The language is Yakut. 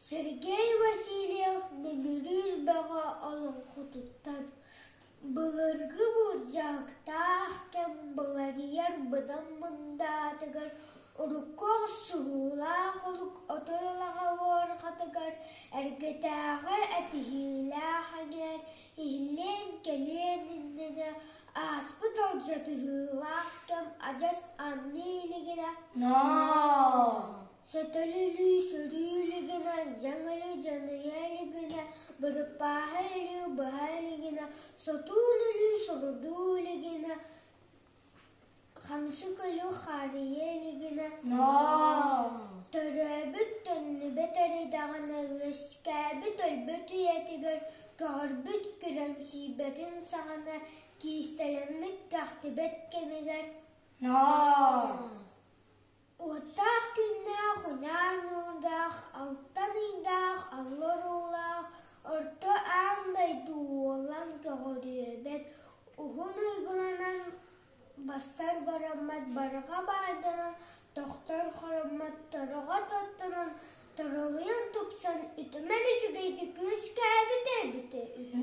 Сергей Васильев Мөҥүрүүр Бөҕө олоҥхотуттан Былыргы былдьаһыктаах кэм быларыйар быдан мындаатыгар урукку охсуһуулаах олук отой улаҕа уорҕатыгар эргэтээҕи этиһиилээх эҥээр иһиллиэн кэлиэн иннинэ ааспыт алдьатыһыылаах кэм адьас анныы илигинэ Сөтөл өлүү сөрүү илигинэ, дьаҥ өлүү дьаныйа илигинэ, бырыппааһы өлүү быһа илигинэ, сотуун өлүү сорудуу илигинэ, хамсык өлүү хаарыйа илигинэ, төрөөбүт төннүбэт эридэҕинэ, үөскээбит өлбөт үйэтигэр, көҕөрбүт күрэҥсийбэтин саҕана, киистэлэммит кэхтибэт кэмигэр Уоттаах күннээх, унаар нуурдаах, алтан ыйдаах, аллар уулаах, орто аан дойду уолан көҕүрүөбэт, уһун уйгуланан бастар бараммат, барҕа баайданан, тохтор хороммот, тороҕо тоттонон, торолуйан тупсан, үтүмэн үчүгэйдик үөскээбитэ эбитэ үһү.